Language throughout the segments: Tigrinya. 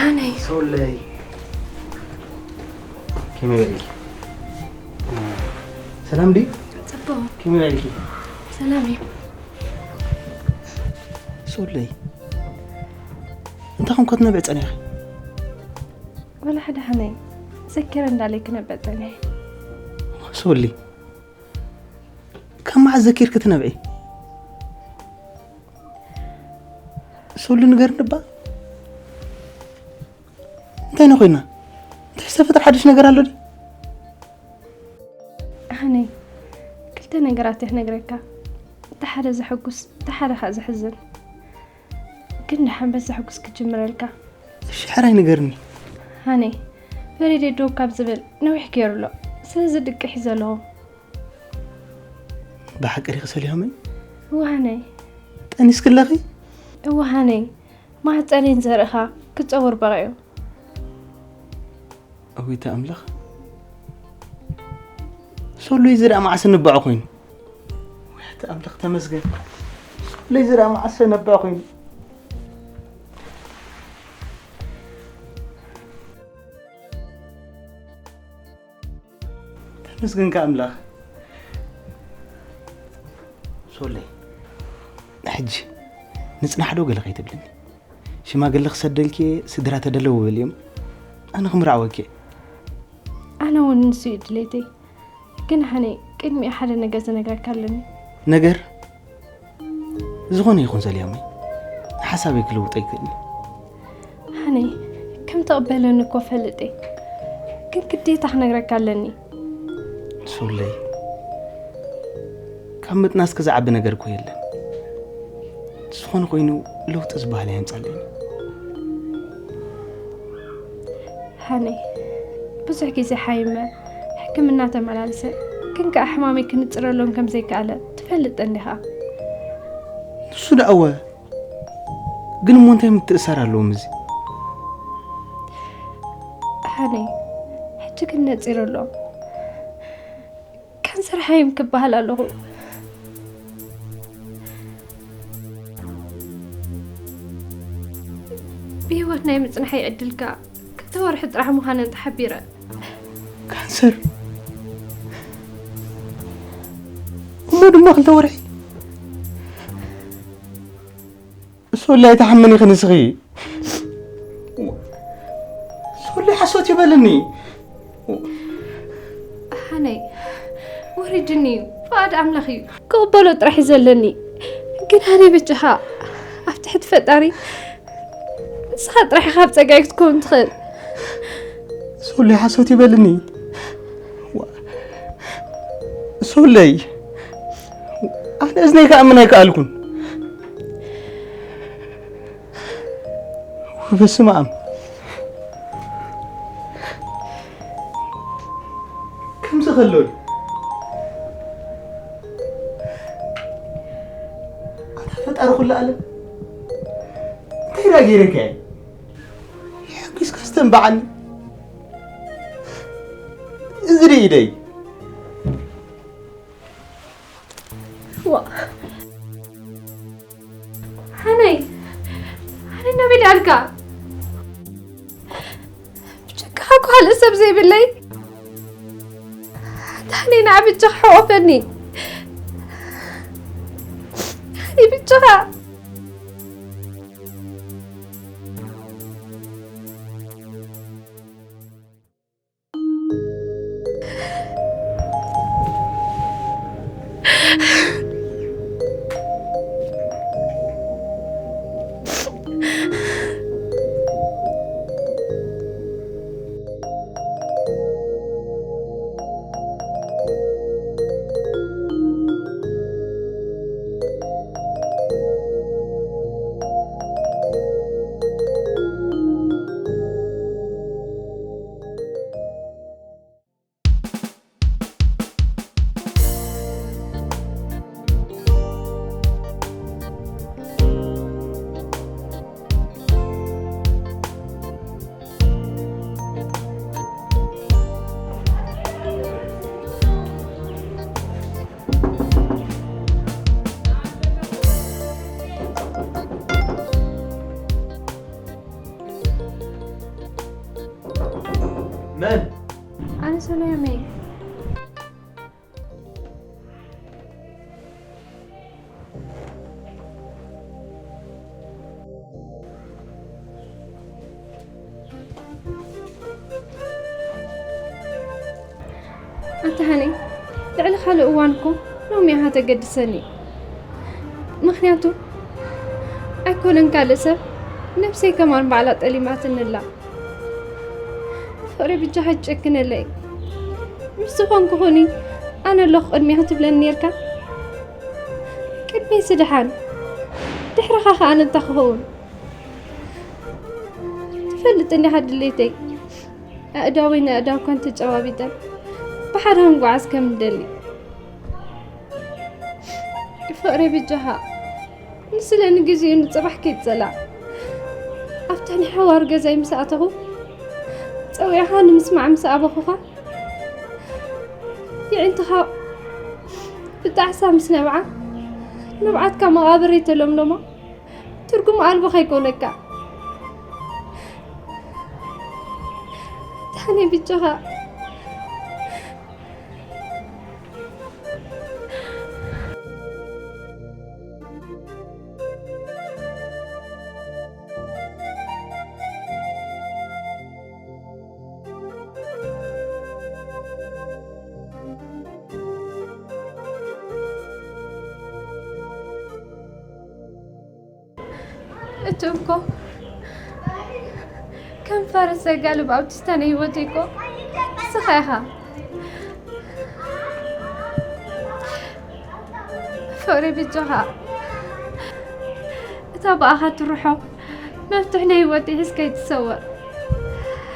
ኣነይ ሶለይ ከመይ በልኪ? ሰላም ድዩ? ጽቡቕ ከመይ በልኪ? ሰላም እዩ። ሶለይ እንታይ ኮን ክትነብዒ ጸኒኺ? ወላ ሓደ ሓነይ ዘኪረ እንዳለይ ክነብዕ ጸኒሐ። ሶሊ ካብ መዓስ ዘኪርኪ ትነብዒ? ሶሊ ንገርኒ እባ እንታይ ነው ኮይና? እንታይ ዝተፈጥረ ሓድሽ ነገር ኣሎ ድዩ? ሓነይ ክልተ ነገራት እየ ክነግረካ። እቲ ሓደ ዘሐጉስ፣ እቲ ሓደ ከዓ ዘሕዝን። ግን ደሓን በዚ ዘሐጉስ ክጅምረልካ። እሺ ሕራይ ንገርኒ። ሃነይ በሬድዮ ደው ካብ ዝብል ነዊሕ ገይሩ ኣሎ። ስለዚ ድቂ ሒዘ ኣለኹ። ብሓቂ ዲኺ ሰሊሆመይ? እወ ሃነይ። ጠኒስኪ ኣለኺ? እወ ሃነይ። ማህፀነይን ዘርእኻ ክፀውር በቒዑ። ኣቤት ኣምላኽ። ሶሉይ እዚ ደኣ መዓስ እንባዖ ኮይኑ? ኣቤት ኣምላኽ ተመስገን። ሶሉይ እዚ ደኣ መዓስ እንባዖ ኮይኑ? ተመስገን ከ ኣምላኽ። ሶለይ ሕጂ ንጽናሕ ዶ ገለ ከይትብልኒ? ሽማግለ ክሰደልኪ እየ፣ ስድራ ተደለዉ በልዮም። ኣነ ክምርዓወኪ እየ። ኣነ እውን ንሱ እዩ ድሌተይ። ግን ሓነይ ቅድሚኡ ሓደ ነገር ዝነግረካ ኣለኒ። ነገር ዝኾነ ይኹን ሰሊሆመይ፣ ንሓሳበይ ክልውጦ ኣይክእልን። ሓነይ ከም ተቐበለኒ እኮ ፈልጥ እየ። ግን ግዴታ ክነግረካ ኣለኒ። ሶለይ ካብ ምጥናስኪ ዝዓቢ ነገር እኮ የለን። ዝኾነ ኮይኑ ለውጢ ዝበሃል ኣየምጻለይን። ሃነይ ብዙሕ ግዜ ሓይመ ሕክምና ተመላልሰ ግን ከዓ ሕማመይ ክንፅረሎም ከም ዘይከኣለ ትፈልጥ እንዲኻ። ንሱ ደኣወ ግን እሞ እንታይ ምትእሳር ኣለዎም እዚ? ሃነይ ሕጂ ግን ነፂሩ ኣሎ። ካንሰር ሓይም ክበሃል ኣለኹ። ብህይወት ናይ ምፅንሐይ ዕድልካ ክልተ ወርሒ ጥራሕ ምዃነን ተሓቢረ። ካንሰር እሞ ድማ ክልተ ወርሒ ሶሊ ኣይትሓምኒ ኢኺ ንስኺ። ሶሊ ሓሶት ይበልኒ። ሓነይ ወሪድኒ እዩ። ፍቓድ ኣምላኽ እዩ። ክቕበሎ ጥራሕ እዩ ዘለኒ። ግን ኣነ ብቻኻ ኣብ ትሕቲ ፈጣሪ ንስኻ ጥራሕ ኢኻ ኣብ ጸጋይ ክትከውን ትኽእል። ሶሊ ሓሶት ይበልኒ። ሶለይ ኣነ እዝነይ ክኣምን ኣይከኣልኩን። በስመ ኣብ ከምዚ ከሎ ኣታ ፈጣሪ ኩሉ ኣለም እንታይ ዳ ገይረካ እየ ሕጊስ ከስተንበዓኒ እዚ ደ ኢደይ ዋ ሓነይ ሓነይ ናበይ ደኣልካ ብጀካኻ እኮ ካልእ ሰብ ዘይብለይ ሓንቲ ሓነይ ንዓ ብጀኻ ሕቆፈኒ ሓነይ ብጀኻ መን? ኣነ ሰላም እየ። ኣታ ሃኒ፣ ልዕሊ ካልእ እዋን እኮ ሎሚ ኢኻ ተገድሰኒ። ምኽንያቱ ኣይኮነን ካልእ ሰብ፣ ነብሰይ ከማን ባዕላ ጠሊማትኒ ኣላ። ፍቕሪ ብጃኻ ኣይትጨክነለይ። ምስ ዝኾንኩ ኹኒ፣ ኣነ ኣለኹ ቅድሚኻ ትብለኒ ኔርካ። ቅድመይሲ ደሓን፣ ድሕርኻ ኸኣ ኣነ እንታይ ክኸውን? ትፈልጥ እንዲኻ ድሌተይ። ኣእዳወይ ንኣእዳውካን ተጨባቢጠን ብሓደ ክንጓዓዝ ከም እንደሊ። ፍቕረይ በጃኻ፣ ንስለ ንግዜኡ ንጽባሕ ከይትጸላእ። ኣብታ ናይ ሓዋሩ ገዛይ ምስ ኣተኹ፣ ጸዊዕኻ ንምስማዕ ምስ ኣበኹኻ፣ የዒንትኻ ብጣዕሳ ምስ ነብዓ፣ ንብዓትካ መቓብር ይተለምለሞ። ትርጉም ኣልቦ ከይኮነካ። ታኔ ብቻኻ። እቱ እኮ ከም ፈረስ ዘጋልብ ኣውቲስታ ናይ ህይወተይ እኮ ንስኻ ኢኻ። ፍቕሪ ብጃኻ፣ እታ ብኣኻ ትርሖ መፍትሕ ናይ ህይወተይ ሒዝካ ይትሰወር።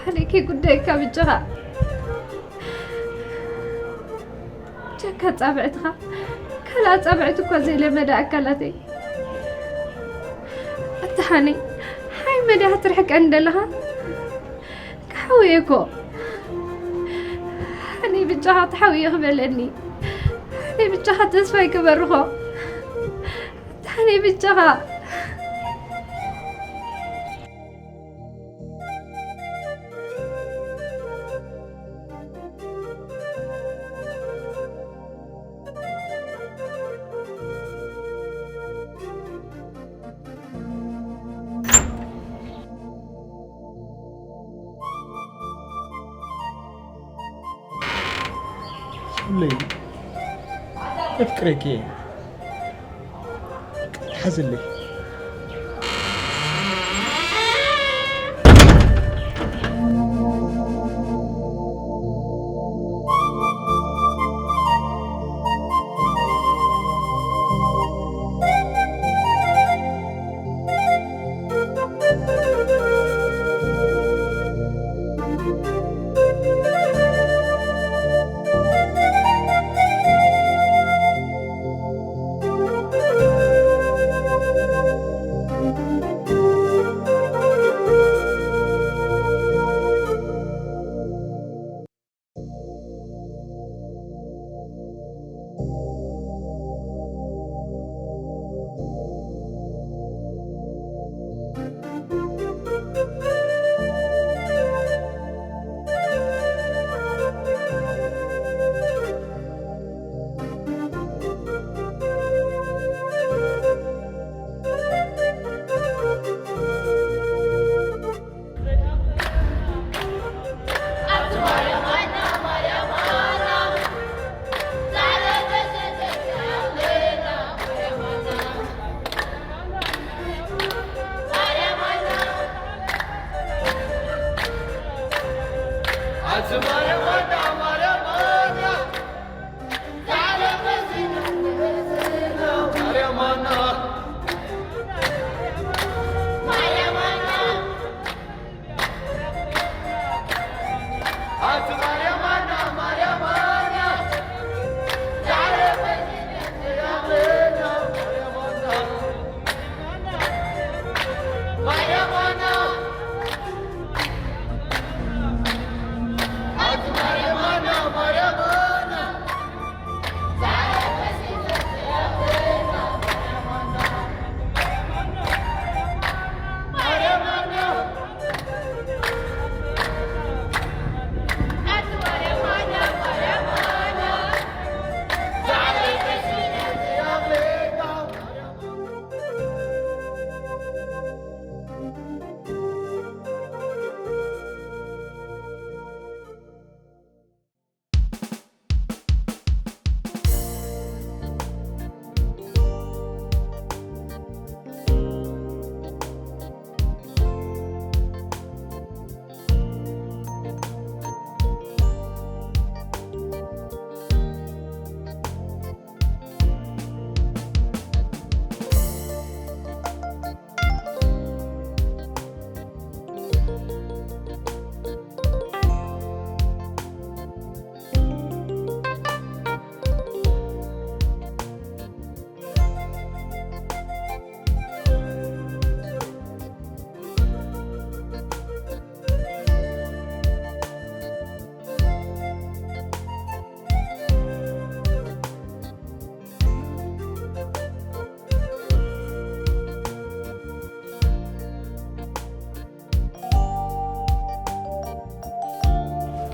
ሓሊእኪ ጉዳይካ ብጃኻ። ጀካ ጻብዕትኻ ካልእ ጻብዕቲ እኳ ዘይለመደ ኣካላተይ። ኣታ ሓኒ፣ ሓይ መድያ ክትርሕቀኒ ደለኻ? ክሓውየ እኮ። ሓኒ ብጃኻ ትሓውየ ክበለኒ። ሓኒ ብጃኻ ተስፋይ ክበርኾ። ኣታ ሓኒ ብጃኻ። ሱለይ፣ የፍቅረኪ እየ። ሓዝለይ።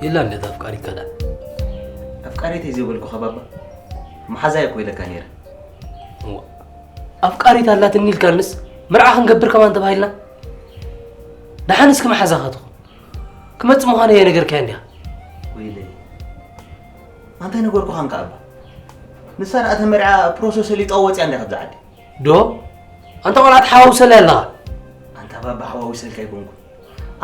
የላ እንዴት ኣፍቃሪት ከዳ? ኣፍቃሪት እዩ ዘይበልኩኻ ባባ። መሓዛይ እኮ ኢለካ ነይረ። እዋ፣ ኣፍቃሪት ኣላትኒ ኢልካንስ መርዓ ክንገብር ከማን ተባሂልና? ደሓን እስኪ መሓዛኻ ትኹን። ክመጽእ ምዃነይ ኣይነገርካያ እንዲኻ? ወይለይ። ኣንታይ ነገርኩኻ እንካ ኣባ? ንሳ ደኣ ተመርዓ ፕሮሰስ ሰሊጣ ወጽያ እንዲኻ ኣብዚ ዓዲ። ዶ? ኣንታ ቆልዓ ትሓዋውሰለይ ኣለኻ። ኣንታ ባባ ሓዋውሰልካ ኣይኮንኩን።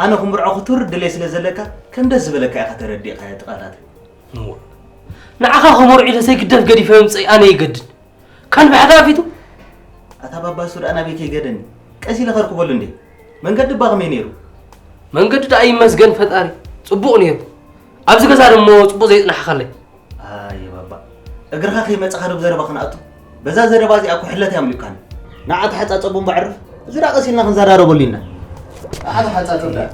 ኣነ ክምርዖ ክቱር ድሌት ስለ ዘለካ ከም ደስ ዝበለካ ኢኻ ተረዲእካዮ እቲ ቃላተይ። እሞ ንዓኻ ክመርዑ ኢለ ዘይግደፍ ገዲፈ ምምጸይ ኣነ ይገድድ። ካልቢ ሓጋፊቱ። ኣታ ባባ እሱ ደኣ ናበይ ከይገደኒ? ቀስ ኢለ ከርክበሉ እንዴ? መንገዲ እባ ከመይ ነይሩ? መንገዲ ደኣ ይመስገን ፈጣሪ ጽቡቕ ነይሩ። ኣብዚ ገዛ ደሞ ጽቡቕ ዘይጽናሕካለይ። ኣየ ባባ፣ እግርኻ ከይመጻኻ ዶ ብዘረባ ክንኣቱ? በዛ ዘረባ እዚኣ እኮ ሕለት እያ ኣምሊጥካኒ። ንዓ ተሓጻጸቡ እምባ ዕርፍ፣ እዚ ደኣ ቀስ ኢልና ክንዘራረበሉ ኢና። ንዓ ተሓጻጸብ ደኣ።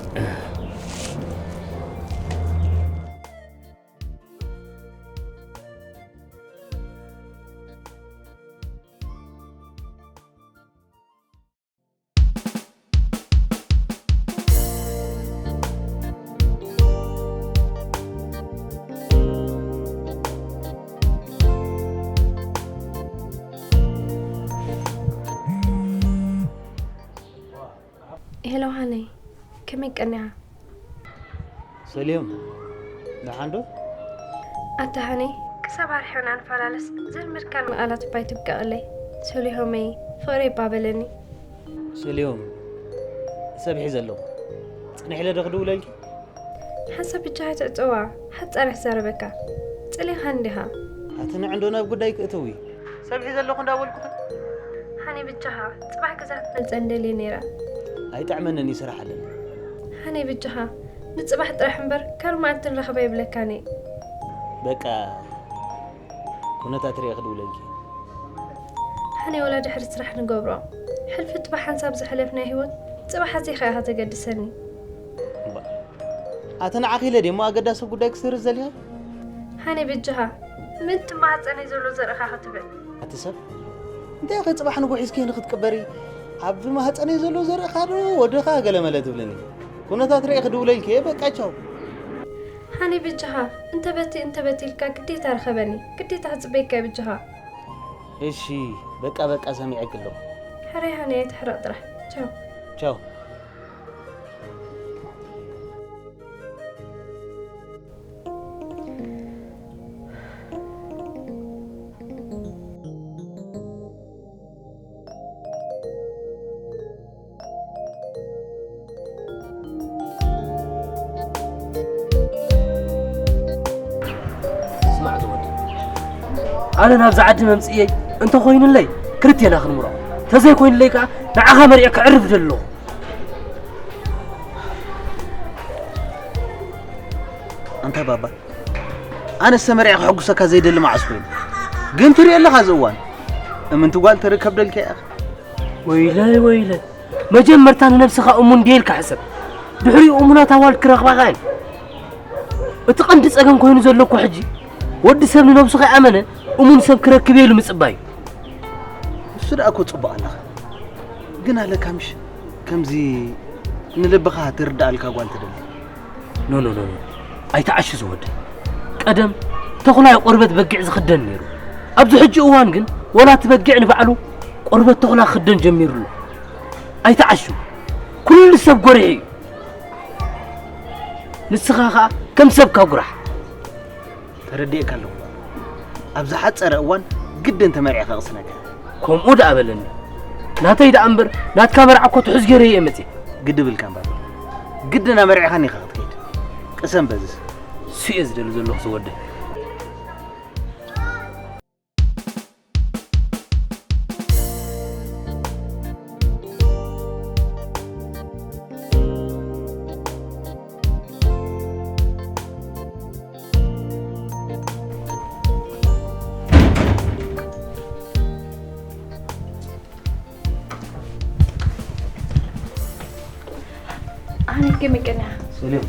ሄሎ ሃነይ፣ ከመይ ቀኒኻ? ሰልዮም፣ ደሓን ዶ? ኣታ ሃነይ፣ ክሳብ ኣርሒቕና ንፈላለስ፣ ዘልመድካኒ ቃላት እባ ኣይትብቀቐለይ። ሰሊሆመይ፣ ፍቕረይ እባ በለኒ። ሰልዮም፣ ሰብ ሒዘ ኣለኹ። ጽኒሕ ኢለ ዶ ክድውለልኪ? ሓንሳብ ብጃኻ ኣይትዕጸዋ፣ ሓጻር እየ ክዛረበካ። ጸሊእኻኒ ዲኻ? ኣቲ ንዕ እንዶ ናብ ጉዳይ ክእትዊ። ሰብ ሒዘ ኣለኹ እንዳበልኩኺ። ሃኒ ብጃኻ፣ ጽባሕ ገዛ ክትመጸኒ ደልየ ነይረ። ኣይጥዕመንን እዩ፣ ስራሕ ኣለኒ። ሃኒ ብጃኻ፣ ንጽባሕ ጥራሕ እምበር፣ ካልእ መዓልቲ ንራኸብ ኣይብለካን እየ። በቃ፣ ኩነታት ርእየ ክድውለልኪ። ሃኒ ወላ ድሕሪ ስራሕ ንገብሮ። ሕልፊ እቲ ብሓንሳብ ዘሕለፍናዮ ህይወት፣ ጽባሕ ኣዚኻ ኢኻ ተገድሰኒ። እባ፣ ኣቲ ንዓኺ ኢለ ድየ እሞ ኣገዳሲ ጉዳይ ክስርዝ ዘሊኸ? ሃኒ ብጃኻ፣ ምእንቲ ማህጸነይ ዘሎ ዘርእኻ ክትብል። ኣቲ ሰብ፣ እንታይ ኢኺ ጽባሕ ንግሆ ሒዝኪ ንኽትቅበሪ? ኣብ ማህጸነይ ዘሎ ዘርእኻ ዶ ወድኻ ገለ መለ ትብልኒ? ኩነታት ርእየ ክድውለልኪ እየ፣ በቃ ቻው። ሃኒ ብጃኻ፣ እንተ በቲ እንተ በቲ ኢልካ ግዴታ ርኸበኒ፣ ግዴታ ክጽበየካ እየ ብጃኻ። እሺ፣ በቃ በቃ ሰሚዐኪ ኣለኹ። ሕራይ ሃኒ ኣይትሕረቕ ጥራሕ። ቻው። ቻው። ስማዕ ዝወድ፣ ኣነ ናብዚ ዓዲ መምጽእየይ እንተኾይኑለይ ክልቴና ክንምርዖ፣ ተዘይኮይኑለይ ከኣ ንዓኻ መሪዐ ከዕርፍ ደለኹ። ኣንታ ባባ፣ ኣነስ ተመርዒ ከሐጉሰካ ዘይደሊ መዓስ ኮይኑ? ግን ትሪኦ ኣለኻ እዚ እዋን። እምንቲ ጓል ተርከብ ደልካ ኢኻ። ወይለይ፣ ወይለይ። መጀመርታ ንነብስኻ እሙን ድየ ኢልካ ሕሰብ። ድሕሪኡ እሙናት ኣዋልድ ክረኽባኻ እየን። እቲ ቀንዲ ጸገም ኮይኑ ዘሎ እኮ ሕጂ፣ ወዲ ሰብ ንነብሱ ከይኣመነ እሙን ሰብ ክረክብ እየ ኢሉ ምጽባይ እዩ። እሱ ደኣ እኮ ጽቡቕ ኣለኻ። ግን ኣለካ ምሽ ከምዚ ንልብኻ ትርድኣልካ ጓል ትደሊ። ኖ፣ ኖ፣ ኖ፣ ኖ። ኣይትዓሹ ዝወደይ። ቀደም ተኹላ እዩ ቆርበት በጊዕ ዝኽደን ነይሩ። ኣብዚ ሕጂ እዋን ግን ወላ እቲ በጊዕ ንባዕሉ ቆርበት ተኹላ ክኽደን ጀሚሩ ኣሎ። ኣይትዓሹ። ኩሉ ሰብ ጎሪሑ እዩ። ንስኻ ኸኣ ከም ሰብካ ጉራሕ። ተረዲኤካ ኣለኹ። ኣብ ዝሓጸረ እዋን ግድን ተመርዒኻ ክስነካ። ከምኡ ደኣ በለኒ። ናተይ ደኣ እምበር ናትካ መርዓ እኮ ትሑዝ ገይረ እየ መጽየ። ግዲ ብልካ እምበር። ግድን ኣመርዒኻኒ ኢኻ ክትከይድ። ቅሰን በዝስ። እሱ እየ ዝደሊ ዘለኹ ዝወደይ። ኣነ ከመይ ቀኒኻ? ሰሊም።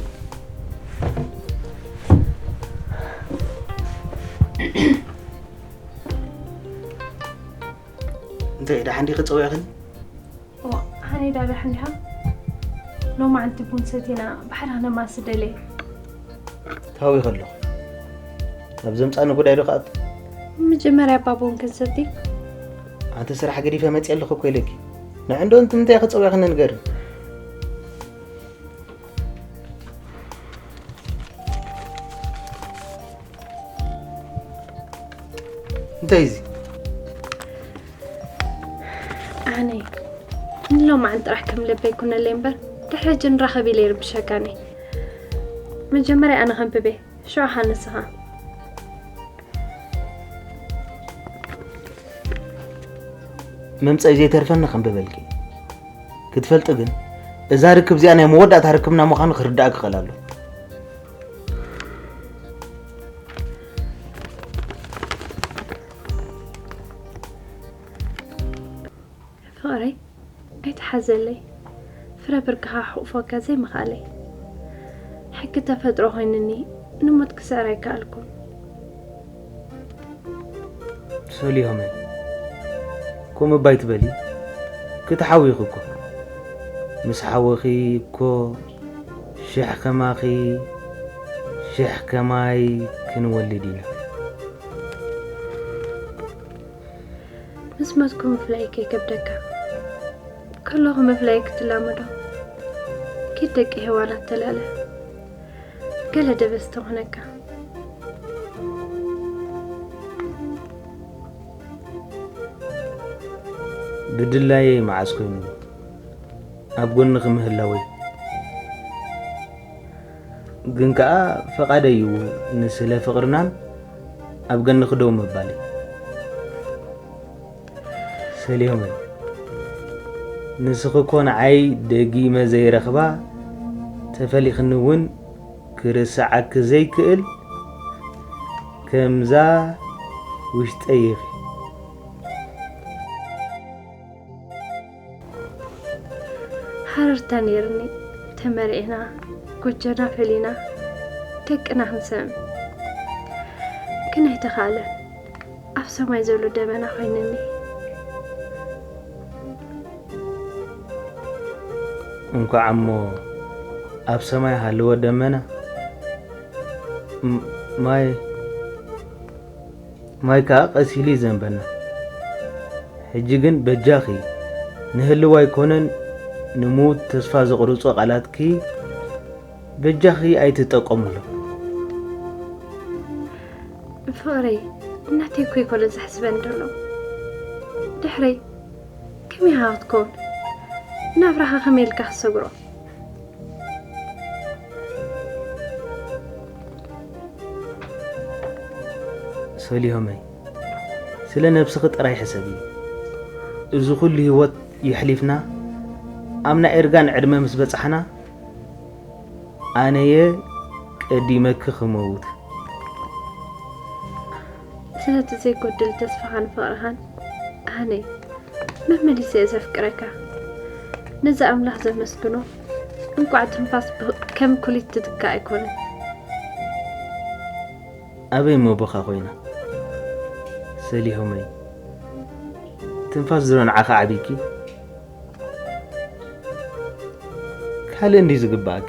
እንታይ ደሓን ዲኺ ጸዊዕኽኒ? ዋ፣ ሃኒ ዳዳ ሓንዲኻ? ሎማዓንቲ ቡን ሰቲና ብሓደ ክነማሲ ደልየ። ታዊ ከሎ ኣብ ዘምጻኒ ጉዳይ ዶ ከኣቱ? መጀመርያ ኣባቦን ክንሰቲ። ኣንቲ ስራሕ ገዲፈ መጽእ ኣለኹ እኮ ኢለኪ። ንዕንዶ እንት ምንታይ ክጸውዕኽኒ ንገሪ። እንታይ እዚ? ኣነ ንሎማዓን ጥራሕ ከም ልበይ ኩነለይ እምበር፣ ድሕሪ ሕጂ ንራኸብ ኢለ ይርብሸካኒ። መጀመርያ ኣነ ከንብቤ፣ ሽዑ ኻ ንስኻ። መምጸኢ ዘይተርፈኒ ከንብበልኪ። ክትፈልጢ ግን፣ እዛ ርክብ እዚኣ ናይ መወዳእታ ርክብና ምዃኑ ክርዳእ ክኽእል ኣሎ። ፍቕረይ፣ ኣይትሓዘለይ። ፍረ ብርክኻ ሕቑፎካ ዘይምኽኣለይ። ሕጊ ተፈጥሮ ኮይንኒ፣ ንሞት ክስዕር ኣይከኣልኩን። ሰሊሆመይ፣ ከምኡ እባ ኣይትበሊ። ክትሓውይኺ እኮ። ምስ ሓወኺ እኮ ሽሕ ከማኺ፣ ሽሕ ከማይ ክንወልድ ኢና። ምስ ሞትኩ ምፍላይ ከይከብደካ። ከለኹ ምፍላይ ክትላመዶ። ኪድ ደቂ ሄዋን ኣተላለ። ገለ ደበስ ተኾነካ። ብድላየይ መዓስ ኮይኑ ኣብ ጎንኺ ምህላወይ። ግን ከኣ ፈቓደይ እዩ ንስለ ፍቕርናን ኣብ ገንኺ ደው ምባለይ። ሰሊሆመይ፣ ንስኺ እኮ ንዓይ ደጊመ ዘይረኽባ፣ ተፈሊኽኒ እውን ክርስዓኪ ዘይክእል ከምዛ ውሽጠይ ኢኺ። ሃረርታ ነይርኒ፣ ተመርዒና፣ ጎጆና ፈሊና፣ ደቅና ክንሰም። ግን ኣይተኻእለን። ኣብ ሰማይ ዘሎ ደበና ኮይንኒ። እንኳዕ እሞ ኣብ ሰማይ ሃለወ ደመና፣ ም-፣ ማይ፣ ማይ ከኣ ቀስ ኢሉ ይዘንበና። ሕጂ ግን በጃኺ፣ ንህልው ኣይኮነን ንምዉት ተስፋ ዘቑርጾ ቃላትኪ በጃኺ ኣይትጠቀምሎም። ፍቕረይ፣ እናተይ እኮ ኣይኮነ ዘሕስበኒ ዘሎ። ድሕረይ ከመይ ኢኻ ክትከውን? ናብራኻ ከመይ ኢልካ ክትሰግሮ? ሰሊሆመይ፣ ስለ ነብስኺ ጥራይ ሕሰቢ። እዚ ኩሉ ህይወት የሕሊፍና፣ ኣብ ናይ እርጋን ዕድመ ምስ በጻሕና፣ ኣነየ ቀዲመኪ ክመውት። ስለቲ ዘይጎድል ተስፋኻን ፍቕርኻን ኣነ መመሊሰ እየ ዘፍቅረካ። ነዚ ኣምላኽ ዘመስግኖ፣ እንቋዕ ትንፋስ ብ-፣ ከም ኩሊት ትትካእ ኣይኮነን። ኣበይ እሞ ቦኻ ኮይና? ሰሊሆመይ፣ ትንፋስ ዝሮ ንዓኻ ዓቢኪ? ካልእ እንዲ ዝግባኣኪ።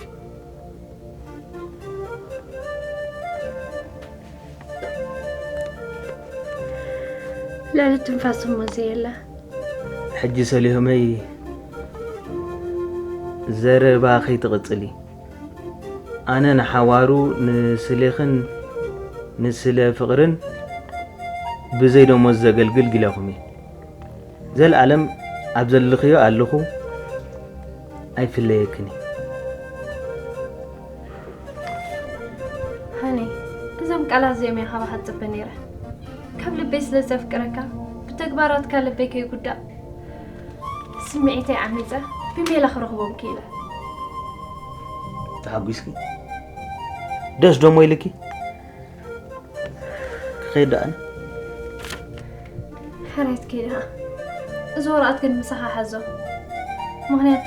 ልዕሊ ትንፋስ እሞ ዘየለ። ሕጂ ሰሊሆመይ፣ ዘረባ ከይትቕጽሊ። ኣነ ንሓዋሩ ንስሌኽን ንስለ ፍቕርን ብዘይ ደሞዝ ዘገልግል ጊላኹም እየ። ዘልኣለም ኣብ ዘለኽዮ ኣለኹ፣ ኣይፍለየክን እየ። ሃኒ፣ እዞም ቃላት እዚኦም እየ ካባኻ ዝጽበ ነይረ። ካብ ልበይ ስለ ዘፍቅረካ፣ ብተግባራትካ ልበይ ከይጉዳእ፣ ስምዒተይ ዓሚጸ ብሜላ ክረኽቦም ክኢለ። ተሓጒስኪ? ደስ ደሞ ኢልኪ? ክኸይድ ደኣ ኣነ። ሕራይ ትከይድ ኢኻ። እዚ ወረቐት ግን ምሳኻ ሓዞ። ምኽንያቱ፣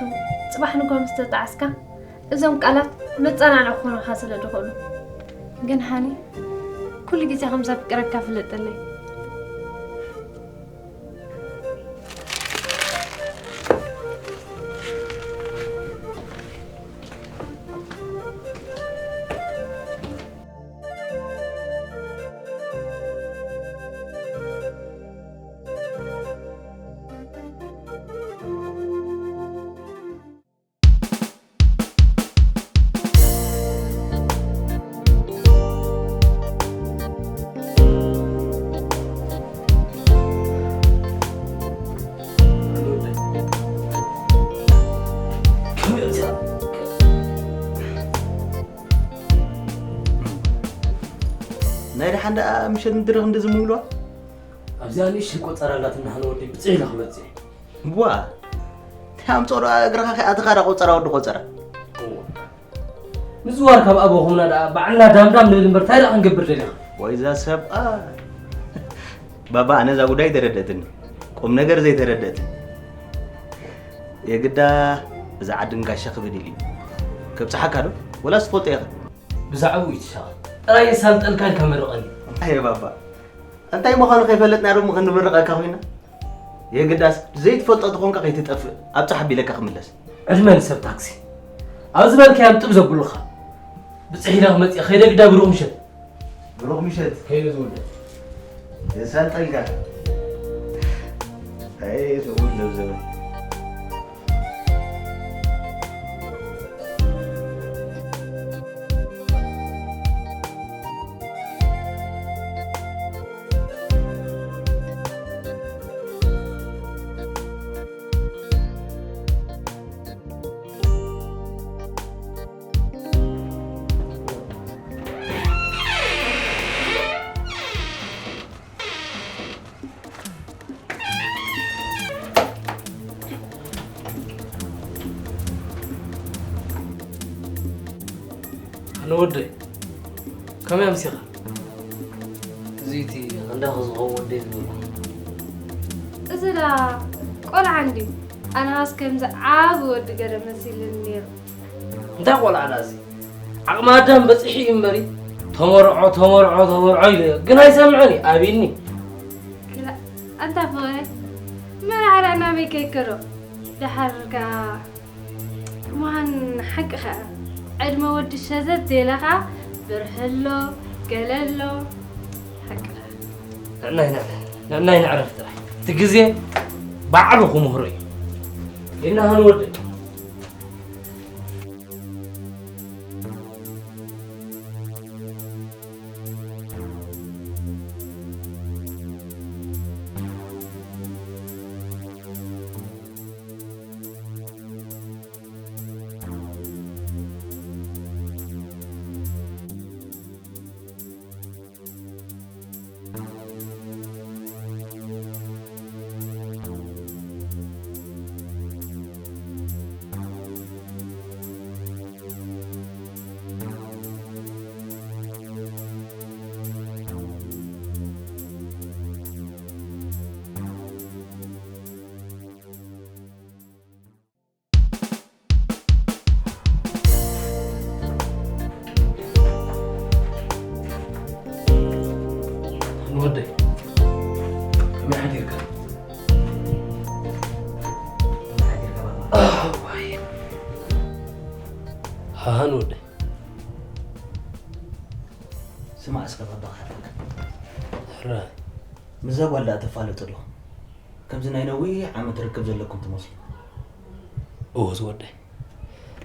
ጽባሕ ንግሆ ምስ ተጣዓስካ፣ እዞም ቃላት መጸናንዒ ክኾኑኻ ስለ ዝኽእሉ። ግን ሃኒ፣ ኩሉ ግዜ ከም ዘፍቅረካ ፍለጠለይ። ናይ ደሓን ደኣ ምሸት ንድረኽ እንደ ዝምብልዋ? ኣብዚኣ ንእሽተይ ቆጸራ ኣላትና፣ ሃነ ወደይ፣ ብጽሕ ኢለ ክመጽእ። ዋ፣ እንታይ ኣምጾ ደኣ እግርኻ ከይኣተኻ ደኣ ቆጸራ ወዲ ቆጸራ? እዋ። ምዝዋር ካብ ኣበኹምና ደኣ ባዕልና ዳምዳም ንብል እምበር፣ እንታይ ደኣ ክንገብር ደሊኻ? ወይ እዛ ሰብኣይ። ባባ፣ ኣነ እዛ ጉዳይ ኣይተረድአትኒ። ቁም ነገር ዘይተረድአትኒ። የግዳ እዛ ዓዲ ንጋሻ ክብድል እዩ። ከብጽሓካ ዶ? ወላስ ትፈልጦ ኢኻ? ብዛዕባኡ ይትሻቐል። ጥራይ የሳልጠልካ ኢልካ መርቐኒ። ኣየ ባባ፣ እንታይ ምዃኑ ከይፈለጥና ዶ ክንምርቐካ ኮይና? የግዳስ ዘይትፈልጦ ተኾንካ ከይትጠፍእ ኣብጽሕ ኣቢለካ ክምለስ። ዕድመ ንሰብ ታክሲ። ኣብ ዝበልካዮ ኣብ ጥብ ዘብሉኻ። ብጽሕ ኢለ ክመጽእ ከይደ ግዳ ብሩኽ ምሸት። ብሩኽ ምሸት። ከይደ ዝወደ። የሳልጠልካ። ኣይ፣ ተውል ለብዘበን። ኣነ ወደይ፣ ከመይ ኣምሲኻ? እዚ እቲ ክንዳኺ ዝኸውን ወደይ ዝበልኩ። እዚ ደኣ ቆልዓ እንድዩ። ኣነኻስ ከምዚ ዓቢ ወዲ ገለ መሲልኒ ነይሩ። እንታይ ቆልዓ ደኣ እዚ? ዓቕሚ ኣዳም በጺሑ እዩ እምበሪ፣ ተመርዖ፣ ተመርዖ፣ ተመርዖ ኢለዮ። ግን ኣይሰምዕን እዩ፣ ኣብይኒ። ክላ-፣ ኣንታ ፍቕረይ፣ መርዓ ደኣ ናበይ ከይከዶ? ደሓር ከኣ ምዃን ሓቂ ኸኣ፣ ዕድመ ወዲ ሸተት ዘይለ ኸኣ ብርሒ ኣሎ፣ ገለ ኣሎ። ሓቂ ኸኣ። ንዕናይ ንዕረፍ፣ ንዕናይ ንዕረፍ ጥራይ። እቲ ግዜ ባዕሉ ክምህሮ እዩ። ይናሃን ወደይ። ንወደይ፣ ከመይ ሓዲርካ? ከመይ ሓዲርካ ባባ? ኣዋይ። ሃሃ ንወደይ። ስማዕ እስከ ባባ ክሓተካ። ሕራይ። ምስዛ ጓል ደኣ ተፋለጦ ዲኹም? ከምዚ ናይ ነዊሕ ዓመት ርክብ ዘለኩም ትመስሉ። እወ ዝወደይ፣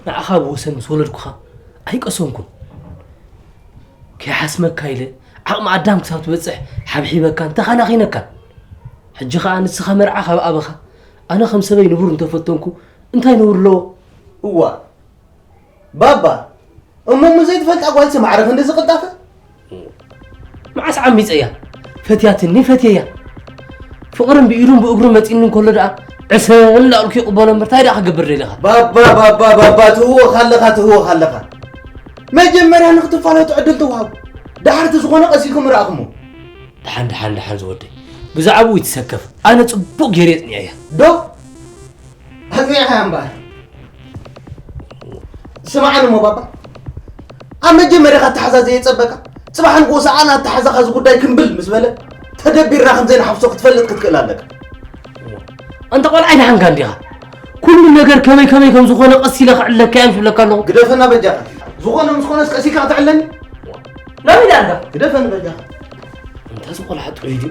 ንዓኻ ብወሰን ምስ ወለድኩኻ ኣይቀሰንኩን። ከይሓስመካ ኢለ ዓቕሚ ኣዳም ክሳብ ትበጽሕ ሓብሒበካን ተኻናኺነካን። ሕጂ ኸኣ ንስኻ መርዓ ካብ ኣበኻ፣ ኣነ ከም ሰበይ ንቡር እንተፈተንኩ እንታይ ነውሪ ኣለዎ? እዋ፣ ባባ፣ እሞ እሞ ዘይትፈልጣ ጓልሲ ማዕረ ክንድዚ ቅልጣፈ? መዓስ ዓሚፀያ? ፈትያትኒ ፈትየያ። ፍቕርን ብኢዱን ብእግሩን መፂእኒ እንከሎ ደኣ ዕሰ እናበልኩ ይቕበሎ እምበር እንታይ ደኣ ክገብር ደሊኻ? ባባ፣ ባባ፣ ባባ፣ ትህወኽ ኣለኻ፣ ትህወኽ ኣለኻ። መጀመርያ ንክትፋለጡ ዕድል ተዋሃቡ። ደሓር እቲ ዝኾነ ቀሲልኩም ረኣኹሞ። ደሓን፣ ደሓን፣ ደሓን ዝወደይ። ብዛዕባኡ ይትሰከፍ። ኣነ ፅቡቕ ገይረ የፅንዐያ። ዶ? ኣጽኒዕኻያ እምበኣር። ስምዓኒ እሞ ባባ፣ ኣብ መጀመርያ ኣተሓዛ ዘየጸበካ፣ ጽባሕ ንግሆ ሰኣን ኣተሓዛኻ እዚ ጉዳይ ክምብል ምስ በለ፣ ተደቢርና ከም ዘይንሓፍሶ ክትፈልጥ ክትክእል ኣለካ። ኣንታ ቆልዓ ኣይደሓንካ እንዲኻ። ኩሉ ነገር ከመይ ከመይ ከም ዝኾነ ቀስ ኢለ ክዕለካ እየ ዝብለካ ኣለኹ። ግደፈና በጃኻ። ዝኾነ ምስ ኮነስ ቀስ ኢልካ ክትዕለኒ? ናበይ ደኣ ኣንታ? ግደፈኒ በጃኻ። ኣንታ እዚ ቆልዓ ጥዑይ ድዩ?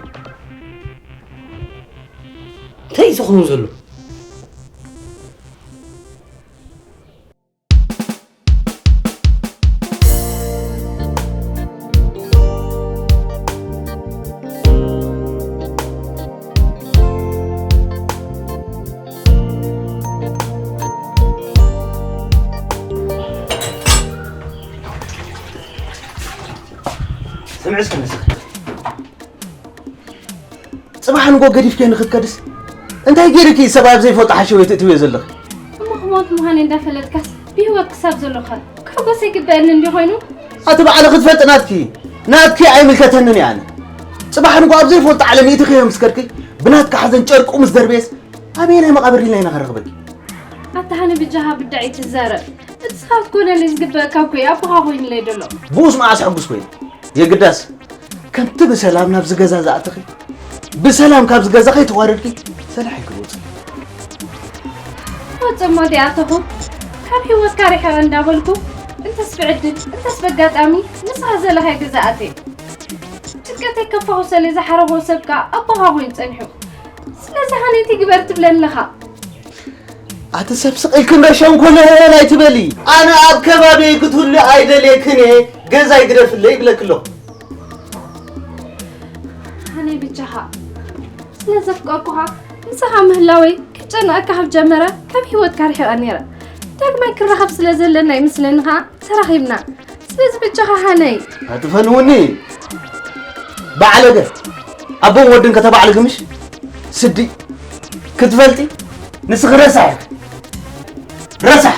እንታይ እዩ ዝኸውን ዘሎ? ስምዒ እስከ ንስኺ። ጽባሕ ንጎ ገዲፍኪ ንክትከድስ እንታይ ገይርኪ ሰብ ኣብ ዘይፈልጦ ሓሸወይ ትእትውዮ ዘለኺ? እሞ ክሞት ምዃነይ እንዳፈለጥካስ ብህይወት ክሳብ ዘለኹ ክሕጎስ ይግበኣኒ እንዲ ኮይኑ? ኣቲ ባዕልኺ ትፈልጢ ናትኪ ናትኪ ኣይምልከተንን እየ ኣነ። ጽባሕ ንጎ ኣብ ዘይፈልጦ ዓለም ይእትኽዮ ምስ ከድኪ ብናትካ ሓዘን ጨርቁ ምስ ደርበየስ ኣበየናይ መቓብር ኢልና ኢና ከረኽበኪ? ኣታ ሃኒ ብጃኻ ብዳዕ ይትዛረብ። እቲ ስኻ ክትኮነለይ ዝግበኣካ እኮ እዩ ኣቦኻ ኮይኑለይ ደሎ። ብኡስ መዓስ ሕጉስ ኮይኑ? የግዳስ ከምቲ ብሰላም ናብዚ ገዛ ዝኣተኺ ብሰላም ካብዚ ገዛ ከይተዋረድኪ ሰላሕ ኣይክልውፅ። ወፅሞ ዲኣተኹ ካብ ህይወትካ ርሕቐ እንዳበልኩ እንተስ ብዕድል እንተስ በጋጣሚ ንስኻ ዘለኻይ ገዛ ኣትየ ጭንቀተይ ከፋኹሰለይ ዝሓረኾ ሰብ ከዓ ኣቦኻ ኮይኑ ፀኒሑ። ስለዚ ሃኒ እንታይ ግበር ትብለኒ ኣለኻ? ኣቲ ሰብ ስቕ ኢልክን ረሸንኮለል ኣይትበሊ። ኣነ ኣብ ከባቢይ ክትህሉ ኣይደልየክን እየ። ገዛይ ግደፍለይ ይብለኪ ኣለኹ። ሃኒ ብጃኻ ስለ ዘፍቀርኩኻ ምሳኻ ምህላወይ ክጨነቐካ ካብ ጀመረ ካብ ህይወትካ ርሒቐ ነይረ። ዳግማይ ክራኸብ ስለ ዘለና ይመስለኒ ኸኣ ተራኺብና። ስለዚ ብጃኻ ሃነይ። ኣትፈንውኒ ባዕለገ ኣቦን ወድን ከተባዕልጊ ምሽ ስዲ ክትፈልጢ ንስኺ ረሳሕ ኢኺ። ረሳሕ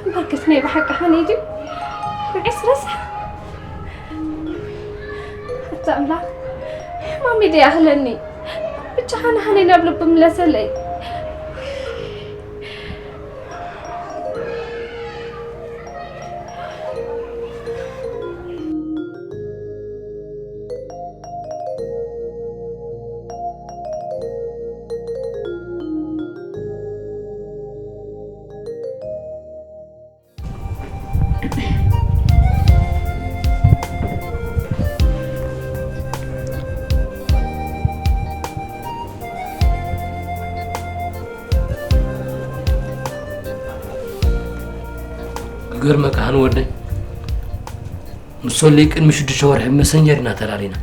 እምበርከስ ናይ ብሓቂ ሃነይ ድዩ ንዓይስ ረሳሕ ኣታ ኣምላኽ ሕማመይ ደይኣኽለኒ ብቻኻ ንሃነይ ናብ ልቡ ምለሰለይ ክገርመካ ሃኒ ወደይ ምስ ሶሊ ቅድሚ ሽዱሽተ ወርሒ ብመሰንጀር ኢና ተላሊና።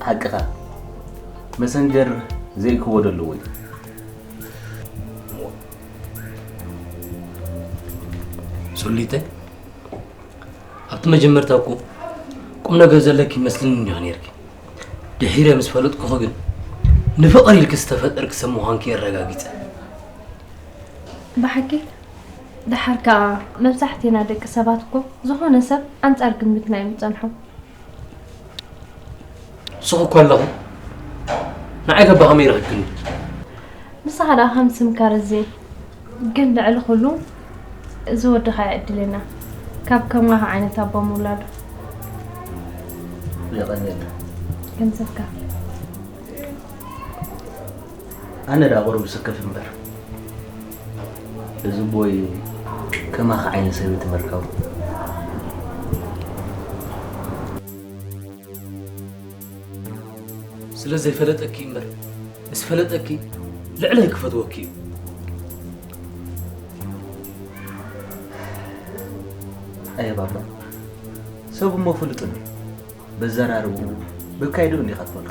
ሓቅኻ መሰንጀር ዘይክዎ ደለዎ እዩ። ሶሊተይ ኣብቲ መጀመርታ እኮ ቁም ነገር ዘለኪ ይመስልኒ እንዲኻ ነይርኪ። ድሒረ ምስ ፈለጥኩኺ ግን ንፍቕሪ ኢልኪ ዝተፈጠርኪ ሰብ ምዃንኪ ኣረጋጊጸ። ብሓቂ ደሓር ከኣ መብዛሕቴና ደቂ ሰባት እኮ ዝኾነ ሰብ ኣንጻር ግምትና እዮም ዝጸንሑ። ስኺ እኮ ኣለኺ ንዓይ ከባ ከመይ ረኺብክኒ? ንስኻ ደኣ ከም ስምካ ረዚን ግን ልዕሊ ኩሉ እዚ ወድኻ እዩ ዕድልና ካብ ከማኻ ዓይነት ኣቦ ምውላዱ። የቐንየልና። ገንዘብካ። ኣነ ደኣ ቁሩብ ስክፍ እምበር እዚ ኣቦይ ከማኺ ዓይነት ሰበይቲ ምርካቡ። ስለ ዘይፈለጠኪ እምበር ምስ ፈለጠኪ ልዕለይ ክፈትወኪ እዩ። ኣየ ባባ ሰብ እሞ ፍሉጥ እንድዩ። በዘራርብኡ በካይድኡ እንዲኻ ትፈልጦ።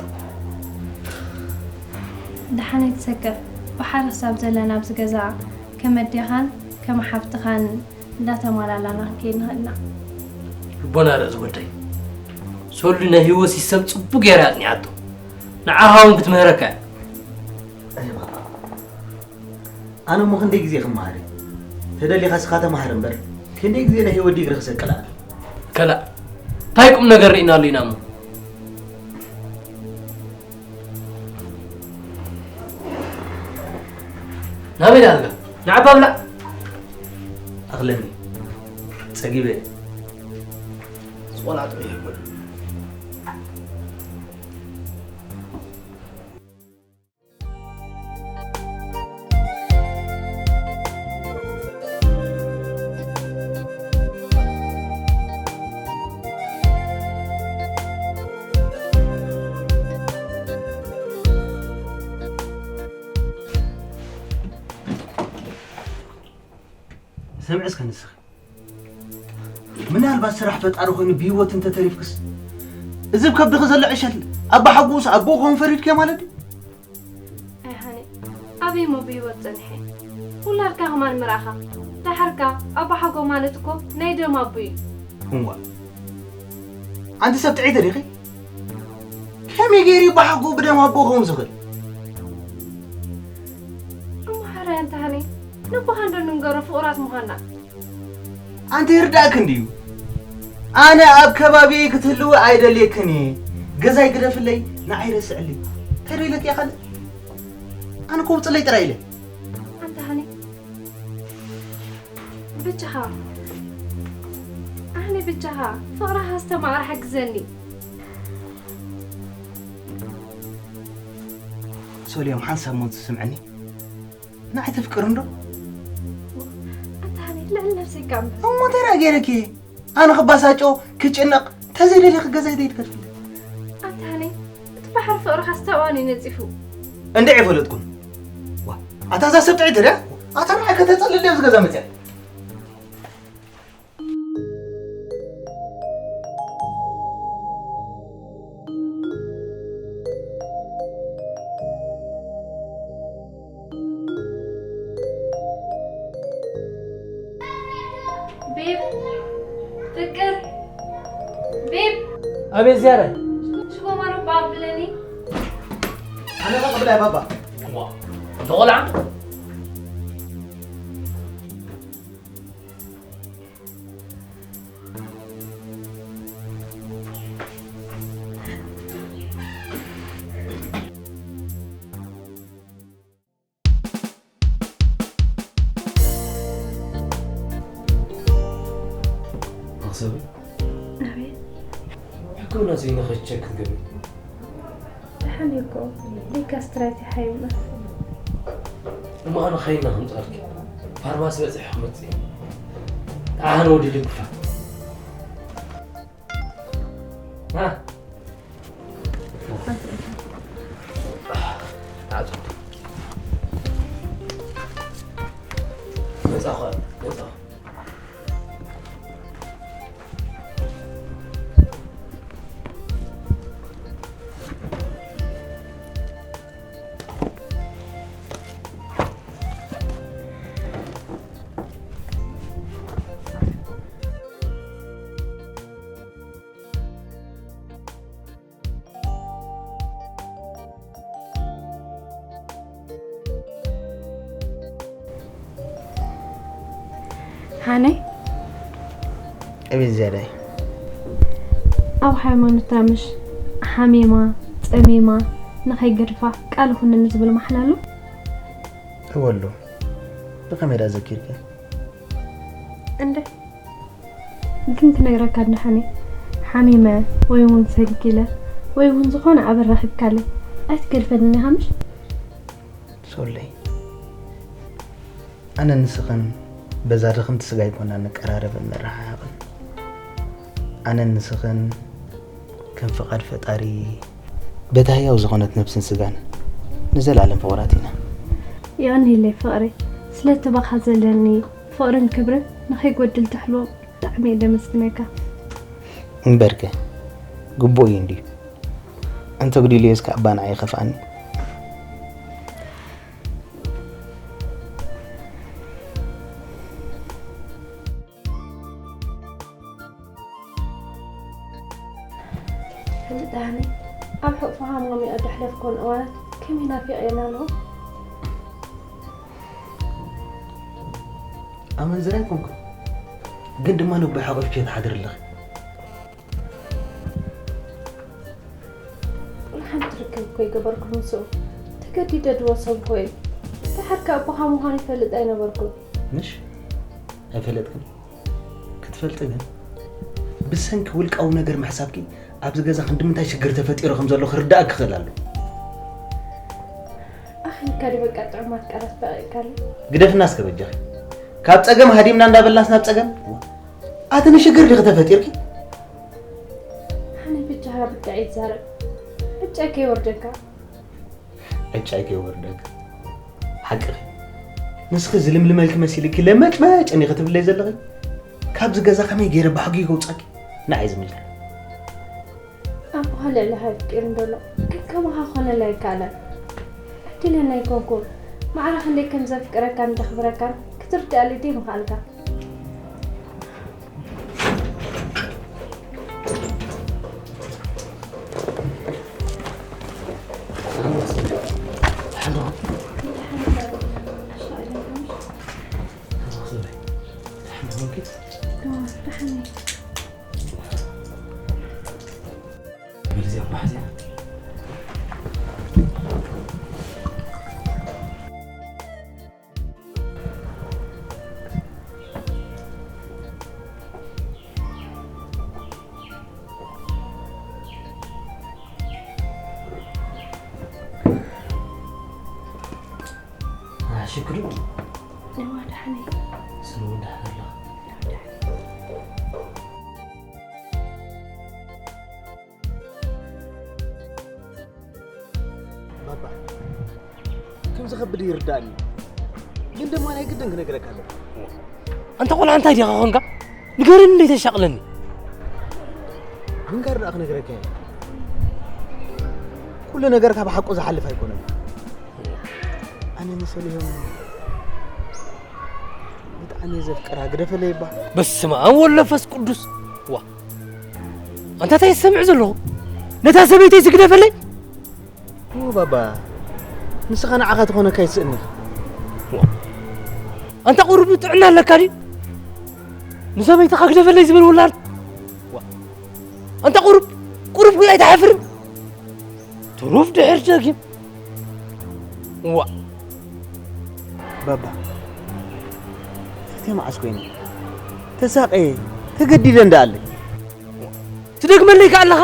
ደሓን ኣይትሰከፍ ብሓደ ክሳብ ዘለና ኣብዚ ገዛ ከም ኣዴኻን ከም ሓፍትኻን እንዳተማላላና ክንከይድ ንኽእል ኢና። ልቦና ርእሲ ወደይ ሶሊ ናይ ህይወት ሲስተም ጽቡቅ ገይራ ኣጽኒዓቶ ንዓኻ እውን ክትምህረካ እያ። ኣነ እሞ ክንደይ ግዜ ክመሃር እየ? ተደሊኻ ስኻ ተማሃር እምበር ክንደይ ግዜ ናይ ህይወት ዲግሪ ክሰቅል ኣነ? ከላእ እንታይ ቁም ነገር ርኢናሉ ኢና እሞ? ናበይ ዳርጋ ንዓባ ብላዕ። ኣኽለኒ ጸጊበ። ዝቆላዕጦ ይህበሉ። ስምዒ እስከ ንስኺ ምናልባት ስራሕ ፈጣሪ ኮይኑ ብህይወት እንተተሪፍክስ እዚ ብከብድኺ ዘሎ ዕሸል ኣባ ሓጎስ ኣቦ ክኸውን ፈሪድክዮ ማለት ድዩ? ኣይሃኒ ኣበይ እሞ ብህይወት ጸኒሐ ውላድካ ከማን ምርኣኻ ደሓርካ ኣቦሓጎ ማለት እኮ ናይ ደም ኣቦ እዩ። እዋ፣ ኣንቲ ሰብ ጥዒት ዲኺ? ከመይ ገይሩ ኣቦሓጎ ብደም ኣቦ ክኸውን ዝኽእል? እሞ ሓራይ ኣንታ ሃኒ፣ ነቦኻ እንዶ ንንገሮ ፍቑራት ምዃንና። ኣንቲ ይርዳእክን ድዩ? ኣነ ኣብ ከባቢየይ ክትህልዊ ኣይደልየክን እየ። ገዛይ ግደፍለይ፣ ንዓይ ረስዕልይ። እንታይ ዶ ኢለኪ እያ ካልእ? ኣነ እኮ ውፅለይ ጥራይ ኢለ። ኣንታ ሃኒ፣ ብቻኻ፣ ኣነ ብቻኻ፣ ፍቕርኻ ዝተማቕረ ሓግዘኒ። ሶልዮም፣ ሓንሳብ ሞት ዝስምዐኒ። ንዓይ ተፍቅር እንዶ? ኣንታ ሃኒ፣ ልዕሊ ነብሰይ እካ እምበር። እሞ እንታይ ደኣ ገይረኪ? ኣነ ክባሳጮ፣ ክጭነቕ፣ ተዘይደልየ ክገዛይ ዘይትከድፍለ። ኣንታ ሃኒ፣ እቲ ባሕሪ ፍቕርኻ ዝተኣዋኒ ነጺፉ። እንድዒ ኣይፈለጥኩን። ዋ፣ ኣታ እዛ ሰብ ጥዒት እያ? ኣታ ንዓይ ከተጸልል ኣብዚ ገዛ መጽያ። ቤብ፣ ፍቅር፣ ቤብ። ኣቤት ዝያዳይ። ሽጎ ማረባ ኣብለኒ። ኣነ ኸ ቅብላይ ባባ። እዋ፣ እንተ ቖልዓ። መኽሰብ? ኣቤት። ሕክምና ዘይነኸ ቸክ ክትገብሪ? ደሓን እየ እኮ። ደይ ጋስትራይት ይሓይመ። እሞ ኣነ ኸይና ከምጻልኪ። ፋርማሲ በጺሐ ክመጽእ እየ። ደሓን ወዲ ልግፋ። ና። መጻኹ፣ መጻኹ። ሃነይ፣ ኣቤት ዝያዳይ። ኣብ ሃይማኖትና ምሽ ሓሚማ፣ ጸሚማ፣ ንኸይገድፋ ቃል ኩንኒ ዝብል ማሕላ ኣሎ? እወ ኣሎ። ብኸመይ ደኣ ዘኪርኪ? እንደ ግን ክነግረካ እንደ ሃነይ፣ ሓሚመ ወይ እውን ሰንኪለ ወይ እውን ዝኾነ ኣበ ረኺብካለይ ኣይትገድፈንን ኢኻ ምሽ? ሶለይ፣ ኣነን ንስኽን በዛ ድኽምቲ ስጋ ኣይኮናን ንቀራረብን ንረሓሓቕን። ኣነን ንስኽን ከም ፍቓድ ፈጣሪ በታ ህያው ዝኾነት ነብስን ስጋን ንዘለኣለም ፍቑራት ኢና። የቐንየለይ ፍቕረይ፣ ስለቲ ባኻ ዘለኒ ፍቕርን ክብርን ንኸይጎድል ትሕልዎ ብጣዕሚ እየ ደመስግነካ። እምበርከ፣ ግቡእ እዩ እንድዩ። እንተጉዲሉየስ ከኣ እባ ንዓይ ይኸፍኣኒ። ፍልጥ ሃኒ፣ ኣብ ሕቑፍኻ ሞሚቐ ደሕለፍኩወን እዋናት ከመይ ናፊቐየን ኣለኹ። ኣመንዝራ ኣይኮንኩን፣ ግን ድማ ነቦይ ሓቑፍኪ ትሓድሪ ኣለኺ። ሓንቲ ርክብ እኮ ይገበርኩ ምስኡ። ተገዲደ ድወሰንኩ እየ። ደሓር ከኣ ኣቦኻ ምዃኑ ይፈልጥ ኣይነበርኩን። ምሽ? ኣይፈለጥክን? ክትፈልጢ ግን፣ ብሰንኪ ውልቃዊ ነገር ምሕሳብኪ ኣብዚ ገዛ ክንዲ ምንታይ ሽግር ተፈጢሩ ከም ዘሎ ክርድኣኪ ክኽእል ኣለዎ። ኣኺልካ ድዩ በቃ ጥዑማት ቃላት በቒዕካለይ? ግደፍና እስከ በጃኺ። ካብ ጸገም ሃዲምና እንዳበልናስ ናብ ጸገም? ኣቲ ንሽግር ዲኺ ተፈጢርኪ? ኣነ ብጃኻ ብቃ ይዛረብ። ዕጫ ከይወርደካ። ዕጫይ ከይወርደክ። ሓቅኺ። ንስኺ ዝልምልመልኪ መሲልኪ ለመጭመጭ እንዲኺ ትብለይ ዘለኺ? ካብዚ ገዛ ከመይ ገይረ ብሓጊ ከውጻኪ? ንዓይ ዝምልከት። ኣቦኻ ልዕሊ ሃይፍቂር እንዶሎ፣ ግን ከማኻ ኮነላ ኣይከኣለን። ዕድለኛ ኣይኮንኩን። ማዕረ ክንደይ ከም ዘፍቅረካን ዘኽብረካን ትርዳእ ልዲ ምኻልካ። ሽግሩ እዋ ደሓነይ። ስሙ ደሓን ኣለኻ? ባባ፣ ከም ዝኸብድ ይርዳእኒ፣ ግን ድማ ናይ ግድን ክነግረካ ኣለኒ። ኣንታ ቆልዓ እንታይ ዲኻ ኾንካ? ንገረኒ እንዴ ተሻቕለኒ። ምንጋር ደኣ ክነግረካ እየ። ኩሉ ነገር ካብ ሓቁ ዝሓልፍ ኣይኮነን። ኣነ ንሰሊሆም ብጣዕሚ እየ ዘፍቅራ፣ ግደፈለይ እባ። በስመ ኣብ ወወልድ ወመንፈስ ቅዱስ። ዋ፣ ኣንታ እንታይ ዝሰምዕ ዘለኹ? ነታ ሰበይተይ ስግደፈለይ። ኦ ባባ፣ ንስኻ ንዓኻ ትኾነካ ይስእኒ። ኣንታ ቁሩብ ጥዕና ኣለካ ድዩ? ንሰበይትኻ ግደፈለይ ዝብል ውላድ። ዋ፣ ኣንታ ቁሩብ፣ ቁሩብ ግን ኣይትሓፍርን? ትሩፍ ድሕር ደጊም። ዋ፣ ባባ፣ እህቴ መዓስ ኮይነ? ተሳቐየ፣ ተገዲደ እንዳኣለ። ትደግመለይ ከኣ ኣለኻ?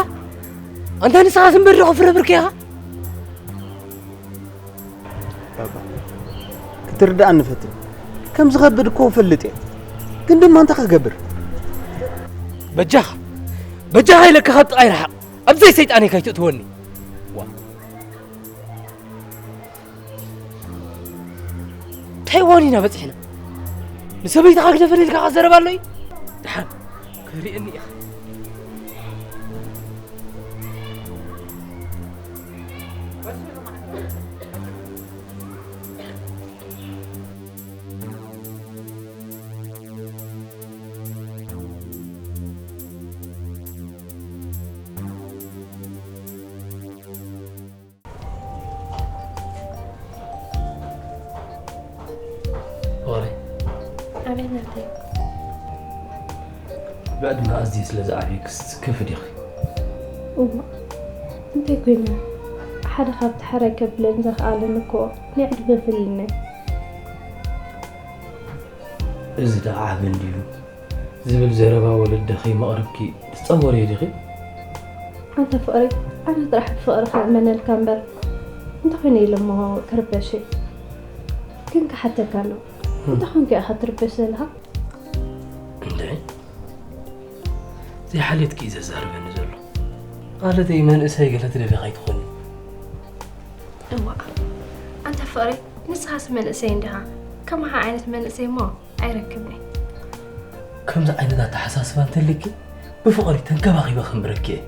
ኣንታ ንስኻስ እምበር ዶ ክፍረ ብርክ ኢኻ? ባባ፣ ክትርድኣኒ ፈትን። ከም ዝኸብድ እኮ እፈልጥ እየ። ግን ድማ እንታይ ክገብር? በጃኻ፣ በጃኻ ኢለካ ካብ ጥቓይ ርሓቕ። ኣብዘይ ሰይጣነይ ከይትእትወኒ። ዋ። እንታይ እዋን ኢና በጺሕና? ንሰበይትኻ ግደፈኒ ኢልካ ዘረባ ኣሎ እዩ? ደሓን ከርእየኒ ኢኻ። ፍቕረይ፣ ኣቤት ናተይ። ብዕድመ ኣዝየ ስለ ዝዓብየክስ ትስከፊ ዲኺ? እዋ፣ እንታይ ኮይነ? ሓደ ካብቲ ሕራይ ከብለኒ ዘኽኣለኒ እኮ ናይ ዕድመ ፍልልናይ። እዚ ደኣ ዓቢ እንድዩ ዝብል ዘረባ ወለዲ ከይመቕረብኪ ትጸወርዮ ዲኺ? ኣንታ ፍቕረይ፣ ኣነ ጥራሕ ብፍቕሪ ክእመነልካ እምበር፣ እንታይ ኮይነ ኢለ እሞ ክርበሽ እየ? ግን ክሓተካ ኣሎ፣ እንታይ ኮንካ ኢኻ ትርበሽ ዘለኻ? እንድዒ፣ ዘይሓልየትኪ እዩ ዘዛርበኒ ዘሎ። ማለተይ፣ መንእሰይ ገለ ትደልያ ከይትኾኒ። እዋእ፣ ኣንታ ፍቕረይ፣ ንስኻስ መንእሰይ እንዲኻ። ከማኻ ዓይነት መንእሰይ እሞ ኣይረክብን እየ። ከምዚ ዓይነት ኣተሓሳስባ እንተልኪ፣ ብፍቕሪ ተንከባኺበ ከንብረኪ እየ።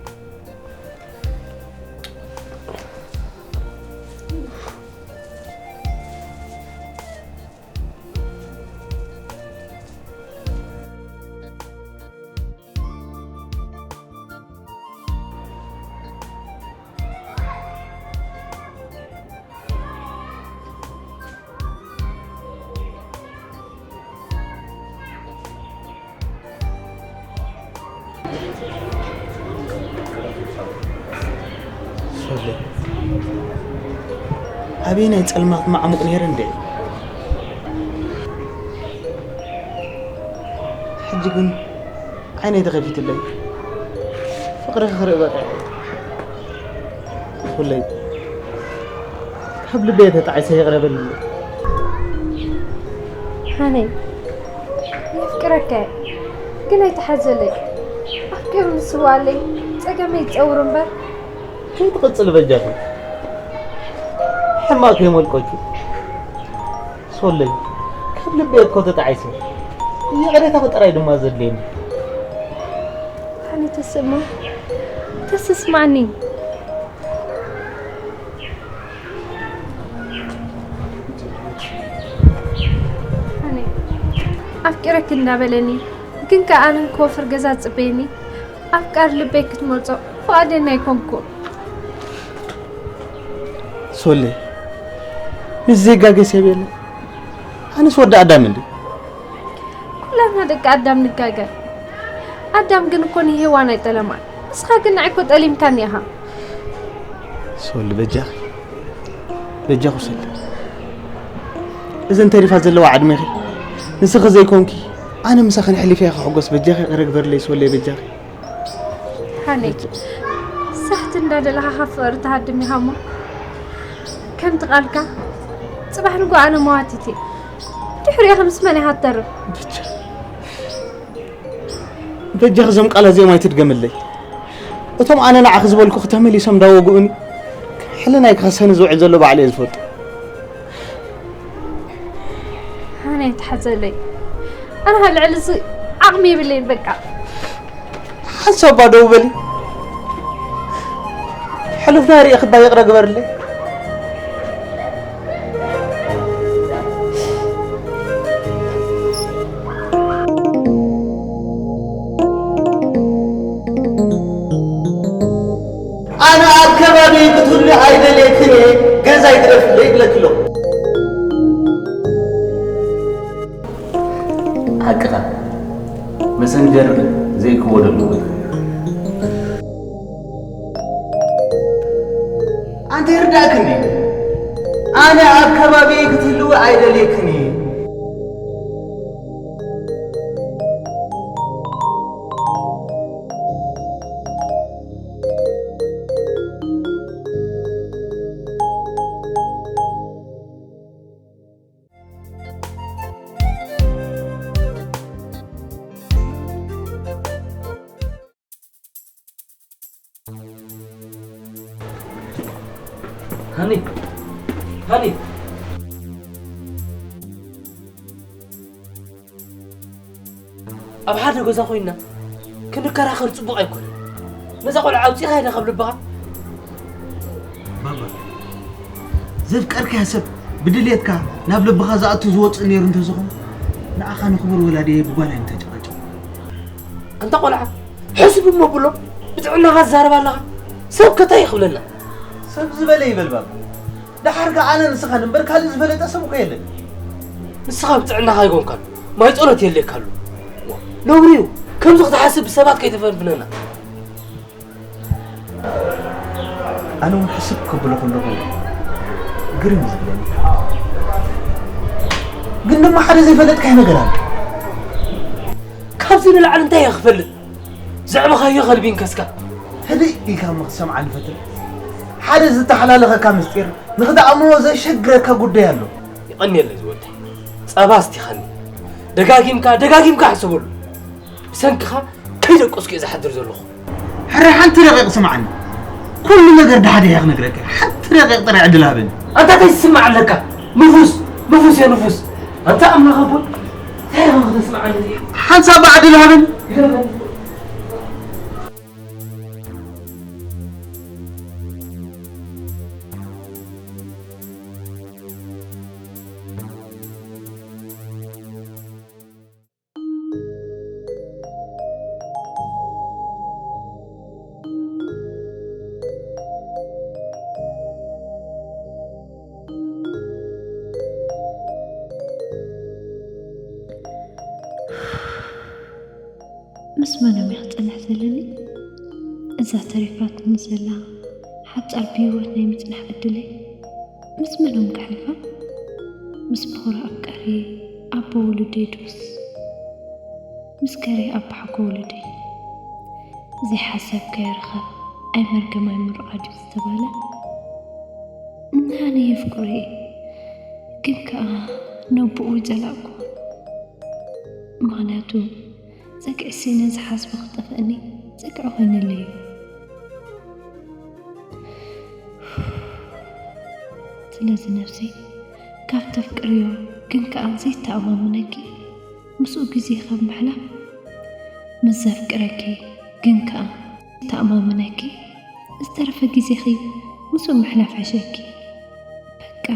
ሶሊ፣ ኣበየናይ ጸልማት መዓሙቕ ነይረ እንዴ? ሕጂ ግን ዓይነይ ተኸፊትለይ። ፍቕርኺ ክርኢ በቒዐ። ሶለይ፣ ካብ ልበይ ተጣዒሰ ይቕረ በልኒ። ሓነይ፣ የፍቅረካ እየ፣ ግን ኣይትሓዘለይ። ኣፍቂሩ ዝስዋኣለይ ጸገመይ ይጸውር እምበር። ከይትቕጽል በጃኺ። ሕማቕ ከይመልቀኪ። ሶለይ፣ ካብ ልበይ እኮ ተጣዒሰ። ይቕሬታኺ ጥራይ ድማ ዘድልየኒ። ሓነይ፣ ተስእማ፣ ተስስማዕኒ። ኣነ ኣፍቂረኪ እንዳበለኒ፣ ግን ከኣ ኣነ ክወፍር ገዛ ጽበየኒ። ኣፍቃሪ ልበይ ክትመርጾ ፍቓደኛ ኣይኮንኩን። ሶሌ፣ ምስ ዘይጋገ ሰብ የለን። ኣነስ ወዲ ኣዳም እንዲ። ኩላትና ደቂ ኣዳም ንጋገ። ኣዳም ግን እኮ ንሄዋን ኣይጠለማን። ንስኻ ግን ንዓይ እኮ ጠሊምካኒ ኢኻ። ሶሊ በጃኺ በጃኹ ሶሊ፣ እዘን ተሪፋ ዘለዋ ዕድሜኺ ንስኺ ዘይኮንኪ ኣነ ምሳኺ ንሕሊፈ ክሕጎስ በጃኺ ይቕረ ግበርለይ ሶሊ በጃኺ። ሃኒ ሳሕቲ እንዳደለኻ ካብ ፍቕሪ ትሃድም ኢኻ እሞ ከምቲ ቃልካ ጽባሕ ንጎ ኣነ መዋቲት እየ። ድሕሪኡ ምስ መን ኢኻ ትተርፍ? በጃኺ እዞም ቃላት እዚኦም ኣይትድገምለይ። እቶም ኣነ ንዓኺ ዝበልኩኺ ተመሊሶም እንዳወግኡኒ ሕልናይ ክኸሰኒ ዝውዕል ዘሎ ባዕለይ እየ ዝፈልጦ። ኣነ ኣይትሓዘለይ። ኣነ ልዕሊ እዚ ዓቕሚ የብለይን በቃ። ሓንሳብ እባ ደው በሊ። ሕሉፍና ሪእኺ እባ ይቕረ ግበርለይ። ኣነ ኣብ ከባቢ ክትህሉ ኣይደልየክን እየ፣ ገዛይ ግደፍለይ ይብለኪ ኣለኹ። ሓቅኻ መሰንጀር ዘይክወደሉ። ኣንተ ይርዳእክኒ፣ ኣነ ኣብ ከባቢ ክትህልዊ ኣይደልየክን እየ። ሃኒ፣ ሃኒ። ኣብ ሓደ ገዛ ኮይና ክንከራኸር ጽቡቕ ኣይኮነን። ነዛ ቆልዓ ኣውጺኻ ኢኻ ካብ ልብኻ። ባባ፣ ዘፍቀርካያ ሰብ ብድልየትካ ናብ ልብኻ ዝኣቱ ዝወፅእ ነይሩ እንተዝኾን ንኣኻ ንኽቡር ወላዲየ ብጓላይ ምተጨቐጨቑ። ኣንታ ቆልዓ ሕስብ እሞ ብሎ ብጥዕናኻ ትዛረብ ኣለኻ። ሰብ ከታይ ይኽብለና። ሰብ ዝበለ ይበል ባባ። ደሓር ከ ኣነ ንስኻን እምበር ካልእ ዝፈለጠ ሰብ እኮ የለን። ንስኻ ብጥዕናኻ ኣይኮንካን ማይ ጸሎት የድልየካ ኣሎ። ነውሪ እዩ ከምዚ ክትሓስብ ብሰባት ከይተፈንፍነና። ኣነ እውን ሕስብ ከብሎ ከለኹ ግርም እዩ ዝብለኒ። ግን ድማ ሓደ ዘይፈለጥካዮ ነገር ኣሎ። ካብዚ ንላዕሊ እንታይ እየ ክፈልጥ? ዘዕበኻዮ ከልቢ እንከስካ። ህድእ ኢልካ እሞ ክትሰምዓኒ ፈትን። ሓደ ዝተሓላለኸካ ምስጢር ንኽትኣምኖ ዘሸግረካ ጉዳይ ኣሎ። የቐንየለይ ዝወደይ። ጸባ ኣስቲኻኒ። ደጋጊምካ ደጋጊምካ ሕሰበሉ። ብሰንክኻ ከይደቀስኩ እየ ዝሓድር ዘለኹ። ሕራይ ሓንቲ ደቂቕ ስምዓኒ። ኩሉ ነገር ደሓደ እየ ክነግረካ። ሓንቲ ደቂቕ ጥራይ ዕድል ሃበኒ። ኣንታ እንታይ ትስማዕ ኣለካ? ንፉስ ንፉስ እየ ንፉስ። ኣንታ ኣምላኽ ኣቦይ እንታይ ኢኻ ከተስምዓኒ እዚኣ? ሓንሳብ ዕድል ሃበኒ። ግደፈኒ። ምስ መኖም እየ ክጸንሕ ዘለኒ? እዛ ተሪፋትኒ ዘላ ሓጻር ብህይወት ናይ ምጽናሕ ዕድለይ ምስ መኖም ከሕልፋ? ምስ ፍቑር ኣፍቃሪየይ ኣቦ ውሉደይ ዶስ ምስ ገሬ ኣቦ ሓጎ ውሉደይ? ዘይሓሰብካዮ ርኸብ ኣይመርገም ኣይምርቓ ድዩ ዝተባህለ? ንሃኒ የፍቅሮ እየ ግን ከኣ ነቦኡ ኣይጸላእኩዎን። ምኽንያቱ ጸግዒሲ ነዚ ሓዝቢ ክጠፍኣኒ ጸግዒ ኮይኑለይ እዩ። ስለዚ ነብሰይ ካብ ተፍቅርዮ ግን ከኣ ዘይተኣማመነኪ ምስኡ ግዜ ካብ ምሕላፍ ምስ ዘፍቅረኪ ግን ከኣ ዘይተኣማመነኪ ዝተረፈ ግዜኺ ምስኡ ምሕላፍ ሕሸኪ በቃ።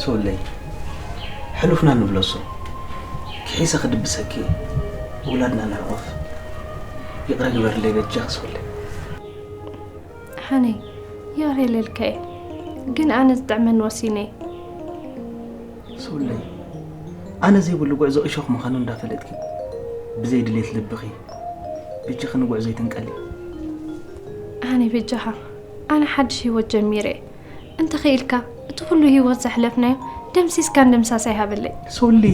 ሶለይ፣ ሕሉፍና ንብለሶ። ክሒሰ ክድብሰኪ፣ ውላድና ንዕቆፍ። ይቕረ ግበርለይ በጃኺ ሶለይ። ሓነይ፣ ይቕረ ኢለልካ እየ። ግን ኣነ ዝጥዕመኒ ወሲነ እየ። ሶለይ፣ ኣነ ዘይብሉ ጉዕዞ እሾኽ ምዃኑ እንዳፈለጥኪ፣ ብዘይ ድሌት ልብኺ፣ በጃኺ ንጉዕዞ ኣይትንቀሊ። ኣነ በጃኻ፣ ኣነ ሓድሽ ህይወት ጀሚረ እየ። እንተኽኢልካ፣ እቲ ኩሉ ህይወት ዘሕለፍናዮ ደምሲስካ ንድምሳስ ኣይሃበለይ። ሶሊ፣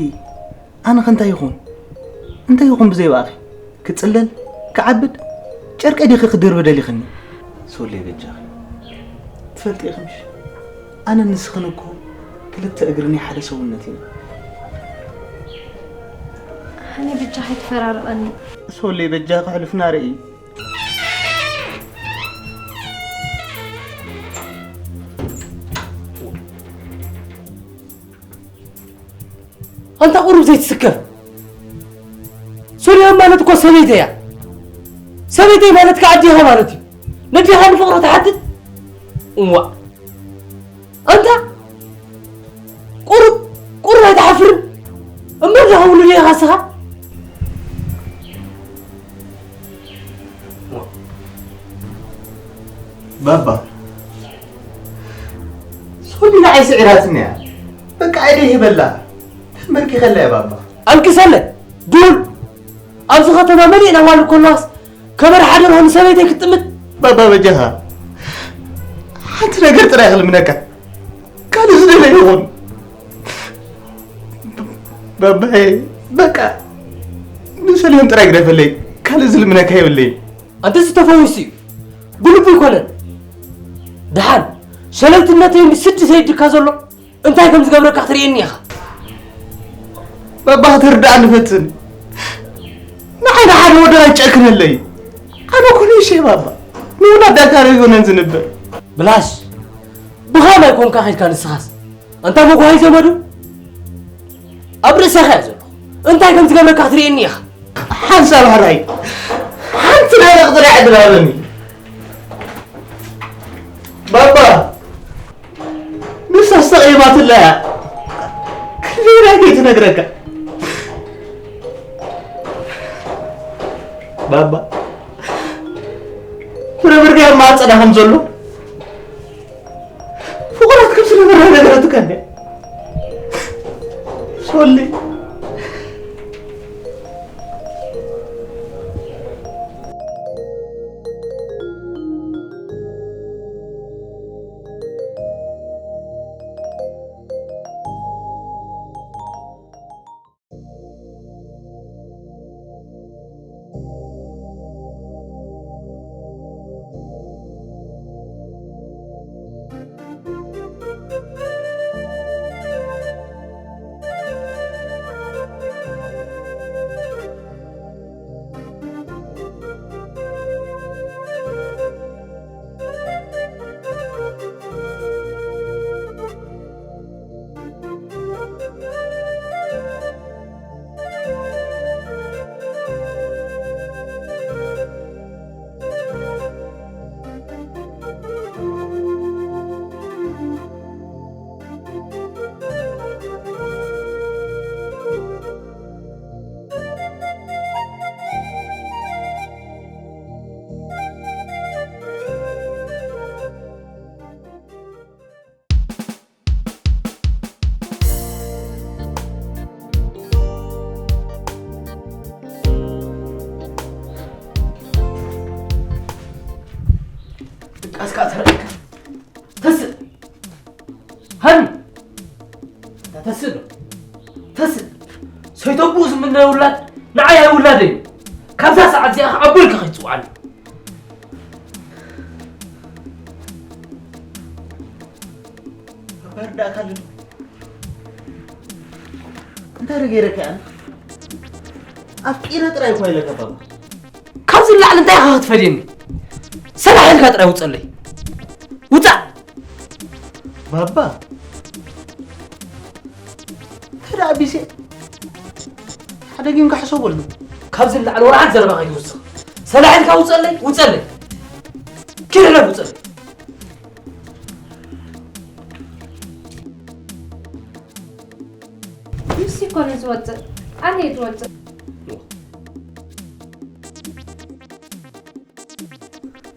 ኣነ ከ እንታይ ይኹን? እንታይ ይኹን ብዘይ ብኣኺ? ክጽለል? ክዓብድ? ጨርቀይ ዲኺ ክድርቢ ደሊኽኒ? ሶሊ በጃኺ። ትፈልጢ ኢኺ ምሽ? ኣነን ንስኽን እኮ ክልተ እግሪ ናይ ሓደ ሰውነት ኢና። ኣነ በጃኻ ኣይትፈራርቐኒ። ሶሊ በጃኺ ሕሉፍና ርእዪ። ኣንታ ቁሩብ ዘይትስከፍ። ሶልያ ማለት እኮ ሰበይተይ እያ። ሰበይተይ ማለት ከኣ ኣዴኻ ማለት እዩ። ነዴኻ ንፍቕሮ ትሓትት? እዋ ኣንታ ቁሩብ ቁሩብ ኣይትሓፍርን? እምበር ዝኸውን ዲኻ ስኻ? ባባ ሶሊ ንዓይ ስዒራትኒ እያ። በቃ ኢደይ ሂበላ። ተንበርኪኸላ እየ ባባ። ኣልቅሰለ ዱል ኣብዚ ከተማ መሊእና ዋሉ ከለዋስ ከመር ሓደርሆ ንሰበይተይ ክትጥምት ባባ በጃኻ ሓንቲ ነገር ጥራይ ክልምነካ ካልእ ዝደለ ይኹን ባባዬ በቃ ንሰሊሆን ጥራይ ግደፈለይ ካልእ ዝልምነካ የብለይን ኣንተስ ተፈዊሱ እዩ ብልቡ ይኮነን ደሓን ሸለልትነተይ እንዲ ስዲ ሰይድካ ዘሎ እንታይ ከም ዝገብረካ ክትርእየኒ ኢኻ። ባባ ክትርዳእኒ ፈትን። ንዓይ ንሓደ ወደይ ኣይጨክነለይ። ኣነ እኮ ንእሽተይ ባባ ንውላድ ዳርጋ ርእዮነን ዝንበር። ብላሽ ብኻም ኣይኮንካ ኸይድካ ንስኻስ ኣንታ መጓሃይ ዘመዱ ኣብ ርእሰኻ እያ ዘሎ እንታይ ከም ዝገብረካ ክትርእየኒ ኢኻ። ሓንሳብ ሕራይ ሓንቲ ናይ ረቕጥሪ ዕድል ሃበኒ። ባባ ንሳ ኣስተቒማትላ እያ። ክንደይ ናይ ከይትነግረካ ባባ ፍረ ብርገ ኣብ ማህፀና ከም ዘሎ ፍቑራት ከም ዝነበራ ነገረትካ እንድያ ሶሊ። ድቃስካ ተረእካ ተስእ ሃኒ እንዳ ተስእ ዶ ተስእ ሰይተብኡ ዝምነዮ ውላድ ንዓይ ኣይውላደይ ካብዛ ሰዓት እዚኣ ከዓ ኣቦ ኢልካ ከይትፅውዓኒ ባርዳእካ ኣለኒ እንታይ ዶ ገይረካ ኣነ ኣፍቂረ ጥራይ እኳ ኢለካ ባባ ካብዚ ንላዕሊ እንታይ ኢኻ ክትፈድየኒ ሰላሕ ኢልካ ጥራይ ውፀለይ ውፃእ ባባ እንተ ደኣ ቢሴ ሓደ ጊም ካሕሰበሉ ካብዚ ንላዕሊ ወላ ሓንቲ ዘረባ ከይትውስኽ ሰላሕ ኢልካ ውፀለይ ውፀለይ ኪድ ሕለፍ ውፀለይ ንሱ ይኮነ ዝወፅእ፣ ኣነ እየ ዝወፅእ።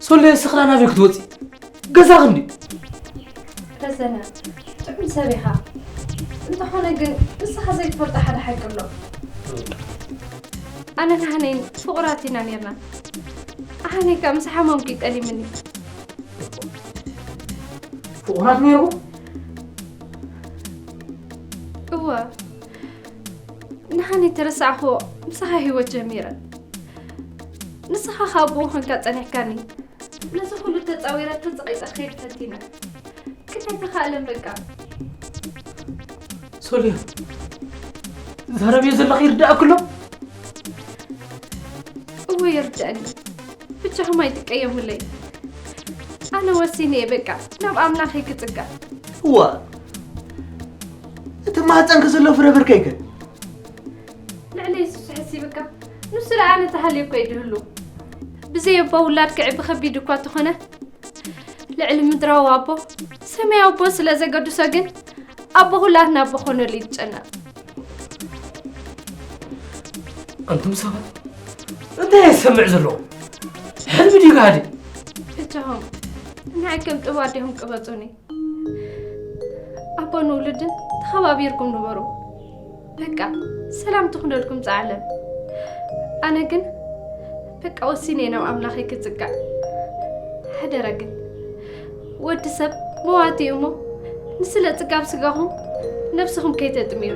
ሶልየ፣ ንስኽላ ናበይ ክትወፂ? ገዛ ክንዲ። ረዘነ፣ ጥዑም ሰብ ኢኻ። እንተኾነ ግን ንስኻ ዘይትፈልጦ ሓደ ሓቂ ኣሎ። ኣነ ናህነይን ፍቑራት ኢና ነርና። ኣህነይ ከኣ ምስ ሓመምኩ ይጠሊምኒ። ፍቑራት ነይርኩም? እወ። ንሃኒ ተረሳዕኹ፣ ምሳኻ ህይወት ጀሚረ። ንስኻ ካብ ብኡ ኾንካ ጸኒሕካኒ። ነዚ ኩሉ ተጻዊረ ተጸቒጠ ክኸይድ ፈቲነ። ግን ኣይተኻእለን በቃ። ሶልያ፣ ዝዛረብዮ ዘለኺ ይርድኣኪ ኣሎ? እወ ይርድኣኒ። ብቻኹም ኣይትቀየሙለይ። ኣነ ወሲነ እየ በቃ ናብ ኣምላኸይ ክጽጋዕ። እዋ፣ እቲ ማህፀንኪ ዘሎ ፍረ ብርከይከ? ልዕሊ የሱስ ሕሲብካ፣ ንሱ ደኣ ኣነ ተሃልየ እኮ እዩ ድህሉ። ብዘይ ኣቦ ውላድ ክዕቢ ከቢድ እኳ ተኾነ፣ ልዕሊ ምድራዊ ኣቦ፣ ሰማያዊ ኣቦ ስለ ዘገድሶ ግን፣ ኣቦ ኩላትና ኣቦ ኮነሉ እዩ ዝጨነቕ። ኣንቱም ሰባት፣ እንታይ እየ ዝሰምዕ ዘለኹ? ሕልሚ ድዩ ጋህዲ? እጃኹም፣ ንዓይ ከም ጥቡ ኣዴኹም ቅበጹኒ። ኣቦን ውሉድን ተኸባቢርኩም ንበሩ። በቃ፣ ሰላም ትኹነልኩም ጸዓለም። ኣነ ግን በቃ ወሲነ እየ ናብ ኣምላኸይ ክጽጋዕ። ሓደራ ግን፣ ወዲ ሰብ መዋቲ እዩ እሞ፣ ንስለ ጽጋብ ስጋኹም ነብስኹም ከይተጥምዩ።